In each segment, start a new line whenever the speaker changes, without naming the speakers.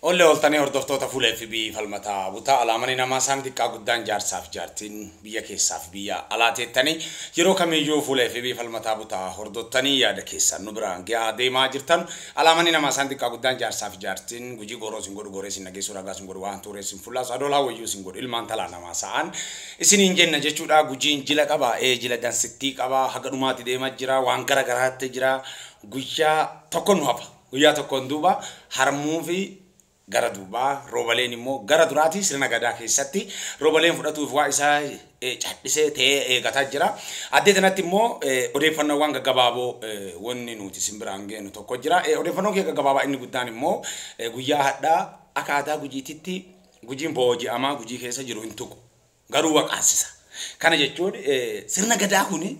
Olle oltanii hordoftoota fuula FB falmataa butaa alaamanii namaa isaan xiqqaa guddaan jaarsaaf jaartiin biyya keessaaf biyya alaa teettanii yeroo kamiyyuu fuula FB falmataa butaa hordoftanii yaada keessan nu biraan gahaa deemaa jirtan alaamanii namaa isaan xiqqaa guddaan jaarsaaf jaartiin Gujii gooroo sin godhu goree sin nageessuu ragaa sin godhu waan tuuree sin fullaasu adoolaa wayyuu sin godhu ilmaan talaa namaa sa'an isiniin jenna jechuudha. Gujiin jila qaba, jila dansittii qaba, haga dhumaatti deemaa jira, waan gara garaatti jira. Guyyaa tokko nu hafa, guyyaa tokkoon duuba harmuu fi gara duubaa roobaleen immoo gara duraati sirna gadaa keessatti roobaleen fudhatuuf waa isaa cadhisee ta'ee eegataa jira. Addee kanatti immoo odeeffannoowwan gaggabaaboo wanni nuti simbiraan geenyu tokko jira. Odeeffannoon kee gaggabaabaa inni guddaan immoo guyyaa hadhaa akka aadaa Gujiititti Gujiin booji'amaa Gujii keessa jiru hin tuqu. Garuu waqaansisa. Kana jechuun sirna gadaa kuni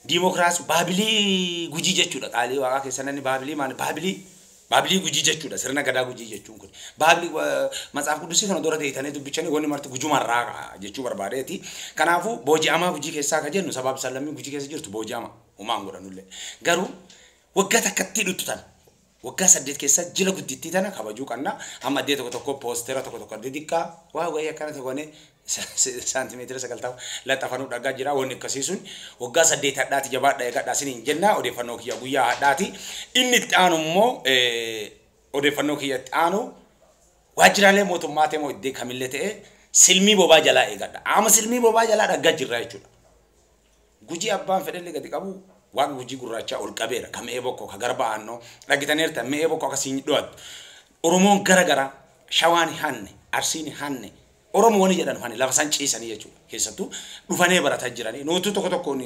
diimokiraasii baabilii Gujii jechuudha. Qaalii waaqaa keessa namni baabilii maali baabilii baabilii Gujii jechuudha. Sirna gadaa Gujii jechuun kun baabilii matsaaf quddusii kana dura ta'anii dubbichanii wanni marti gujumarraa jechuu barbaadeeti. Kanaafuu booji'amaa Gujii keessaa ka jennu sabaaf sallammii Gujii keessa jirtu booji'ama uumaan godhanullee. Garuu waggaa takkatti dhuttu tana waggaa 8 keessa jila guddittii tana kabajuu qabna. Amma addee tokko tokko poosteera tokko tokko addee xiqqaa waa wayii akkana tokko saantimeetira 90 laxafanuu dhagaa jira. Wanni akkasii sun waggaa 8 hadhaati jabaadha eegadha isiniin jenna. Odeeffannoo kiyya guyyaa hadhaati. Inni itti aanu immoo odeeffannoo kiyya itti aanu waajjiraalee mootummaa ta'e moo iddoo kamillee ta'e silmii bobaa jalaa eegadha. Amma silmii bobaa jalaa dhaggaa jirra jechuudha. Gujii abbaan fedhellee gadi qabu waaqa Gujii gurraachaa ol qabeera. Ka mi'ee bokkoo ka garba aannoo dhagitaneerta mi'ee bokkoo akkasiin dhiyaatu. Oromoon gara gara Shawaan hanne Arsiin hanne Oromoo wani jedhan hanne lafa san ciisanii jechuudha. Keessattuu dhufanee barataa jiranii nuti tokko tokkoon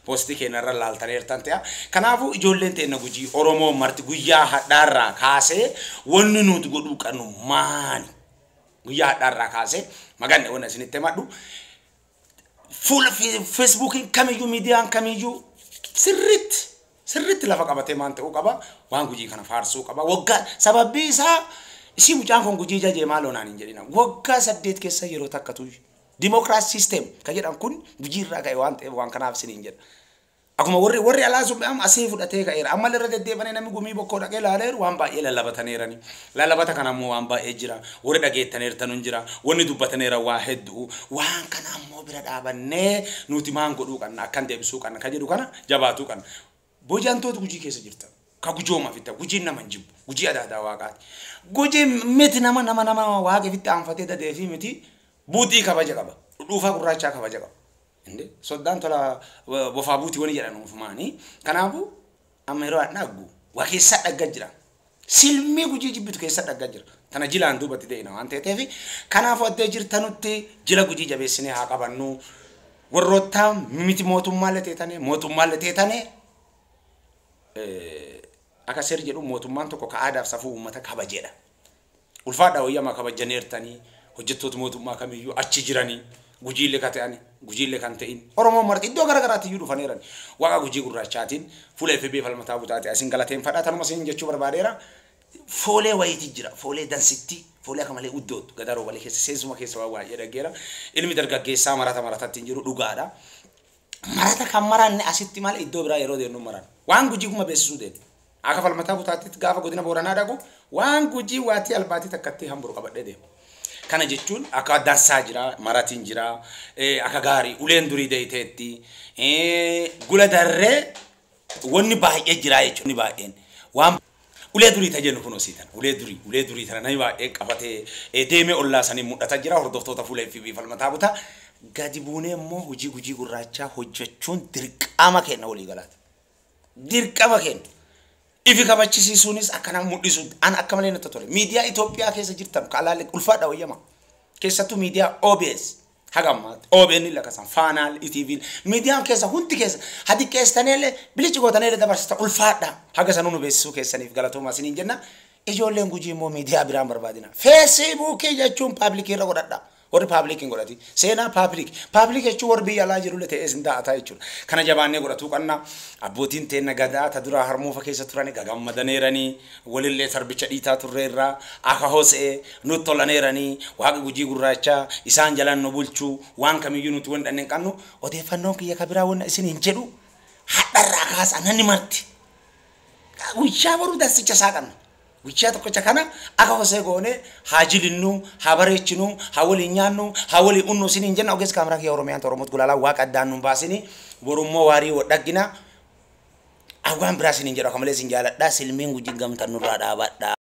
poostii keenyarra laaltaneertan ta'a. Kanaafuu ijoolleen teenna Gujii Oromoo marti guyyaa hadhaarraa kaasee wanni nuti godhuu qabnu maali? Guyyaa hadhaarraa kaasee maganne wanni isinitti himadhu fuula feesbuukiin kamiyyuu miidiyaan kamiyyuu sirriitti lafa qabatee maan ta'uu qaba, waan Gujii kana faarsuu qaba. Waggaa sababbii isaa isii mucaan kun Gujii jajee maaloo naan hin jedhina. Waggaa 8 keessa yeroo takkatu diimokiraasii siisteem kan jedhan kun Gujii irraa ka'e waan ta'eef waan kanaaf isiniin jedha. Akkuma warri alaa sun amma asii fudhatee ka'eera. Amma irra deddeebi'anii namni gumii bokkoo dhaqee ilaaleeru waan baay'ee lallabataneerani. Lallabata kana ammoo waan baay'ee jira. Warri dhageettaneertan hin jira. Wanni dubbataneera waa hedduu. Waan kana ammoo bira dhaabannee nuti maan godhuu qabna akkan deebisuu qabna kan jedhu kana jabaatuu qabna. Booji'amtoota Gujii keessa jirtan. Ka gujooma fitta. Gujiin nama hin jibbu. Gujii adaadaa waaqaati. Gujiin miti nama nama nama waaqa ofitti aanfatee dadee fi miti buutii kabaja qaba. Dhuunfaa gurraachaa kabaja qaba. Inde soddaan tola bofaa buutii wani jedhan uufumaanii. Kanaafuu amma yeroo dhaggu waa keessa dhaggaa jira. Silmii Gujii jibbitu keessa dhaggaa jira. Tana jilaan duubatti deena waan ta'eef kanaafuu addee jirtanutti jila Gujii jabeessinee haa qabannu. Warroota miti mootummaallee teetane mootummaallee teetane akka seerri jedhu mootummaan tokko ka aadaaf safuu uummata kabajeedha. Ulfaadhaa wayyamaa kabajaneertanii hojjettoota mootummaa kamiyyuu achi jiranii Gujiillee kan ta'an Gujiillee kan ta'in Oromoo marti iddoo gara garaatti iyyuu dhufaneeran. Waaqa Gujii gurraachaatiin fuula FB falmataa butaate asin galateeffadha. Tanuma isin jechuu barbaadeera. Foolee wayiitii jira. Foolee dansitti foolee akka malee uddootu gadaa roobalee keessa seensuma keessa waa baay'ee dhaggeera. Ilmi dargaggeessaa marata maratatti hin jiru dhugaadha. Marata kan maranne asitti malee iddoo biraa yeroo deemnu maran. Waan Gujii kuma beeksisuu deemu. Akka falmataa butaatti gaafa godina Booranaa dhaqu waan Gujii waatii albaatii takkatti hamburu qabadhee deemu. Kana jechuun akka dansaa jira, maratiin jira, akka gaarii uleen durii deeyiteetti, gula darree wanni baay'ee jira jechuudha. Wanni baay'een waan ulee durii tajennu kun hosiitan. Ulee durii tana namni baay'een qabatee deemee ollaa sanii mul'ata jira. Hordoftoota fuula FB falmataa butaa. Gadi buunee immoo hojii Gujii gurraachaa hojjechuun dirqama kenna walii galaati. Dirqama kenna. Ifi kabachisiisuunis akkana mul'isu an akka malee natti tole. Miidiyaa Itoophiyaa keessa jirtan kalaalee ulfaadha wayyama. Keessattuu miidiyaa OBS haga ammaatti OBN illee akkasuma Faanaal ETV miidiyaan keessa hundi keessa hadi keessaniillee bilichi gootaniillee dabarsita ulfaadha. Haga sanuu nu beeksisuu keessaniif galatoomaa isiniin jenna. Ijoolleen Gujii immoo miidiyaa biraan barbaadina. Feesibuukii jechuun paablikii irra godhadha. Warri paablikii hin godhati. Seenaa paablik. Paablik jechuun warri biyya alaa jirullee ta'ee isin da'ataa jechuudha. Kana jabaannee godhatuu qabna. Abbootiin teenna gadaa ta duraa harmuufa keessa turani gagammadaneeranii walillee sarbicha dhiitaa turreerraa akka hosee nutti tolaneeranii waaqa Gujii gurraachaa isaan jalaan nu bulchuu waan kamiyyuu nuti waan dhanneen qabnu odeeffannoon kiyya ka biraa wanna isin hin jedhu hadharraa kaasaa namni marti. Guyyaa boruu dansicha isaa qabna. Guyyaa tokkicha kana akka hosee goone haa jilinnuu, haa bareechinuu, haa waliin nyaannu, haa waliin unnu isiniin jenna. Ogeessa kaameraa kiyya Oromiyaan Oromoot gulaalaa waaqa addaan nuun baasini borummoo waarii wadhaggina. Awwaan biraa isiniin jedhu akka malee isin jaaladha. Silmiin gujii gamtan nurraa dhaabadha.